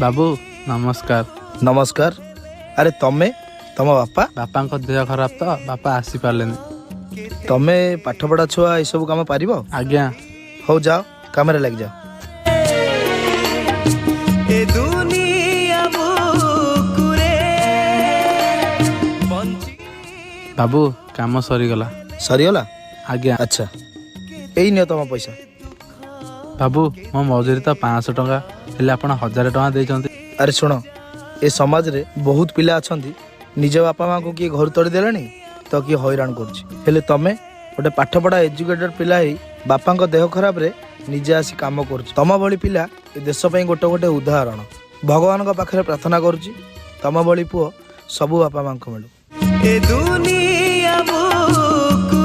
ବାବୁ ନମସ୍କାର। ନମସ୍କାର। ଆରେ ତମେ, ତମ ବାପା? ବାପାଙ୍କ ଦେହ ଖରାପ ତ, ବାପା ଆସିପାରିଲେନି। ତମେ ପାଠପଢ଼ା ଛୁଆ, ଏସବୁ କାମ ପାରିବ? ଆଜ୍ଞା। ହଉ ଯାଅ, କାମରେ ଲାଗିଯାଅ। ଏ ଦୁନିଆ ବୁକୁରେ ବଞ୍ଚି ବାବୁ, କାମ ସରିଗଲା। ସରିଗଲା? ଆଜ୍ଞା। ଆଚ୍ଛା, ଏଇ ନିଅ ତମ ପଇସା। ବାବୁ, ମୋ ମଜୁରୀ ତ 500 ଟଙ୍କା, ହେଲେ ଆପଣ 1000 ଟଙ୍କା ଦେଇଛନ୍ତି। ଆରେ ଶୁଣ, ଏ ସମାଜରେ ବହୁତ ପିଲା ଅଛନ୍ତି, ନିଜ ବାପା ମାଆଙ୍କୁ କିଏ ଘରୁ ତଡ଼ି ଦେଲେଣି ତ କିଏ ହଇରାଣ କରୁଛି। ହେଲେ ତମେ ଗୋଟେ ପାଠପଢ଼ା ଏଜୁକେଟେଡ୍ ପିଲା ହେଇ ବାପାଙ୍କ ଦେହ ଖରାପରେ ନିଜେ ଆସି କାମ କରୁଛ। ତମ ଭଳି ପିଲା ଏ ଦେଶ ପାଇଁ ଗୋଟେ ଗୋଟେ ଉଦାହରଣ। ଭଗବାନଙ୍କ ପାଖରେ ପ୍ରାର୍ଥନା କରୁଛି, ତମ ଭଳି ପୁଅ ସବୁ ବାପା ମାଆଙ୍କୁ ମିଳୁ। ଏ ଦୁନିଆ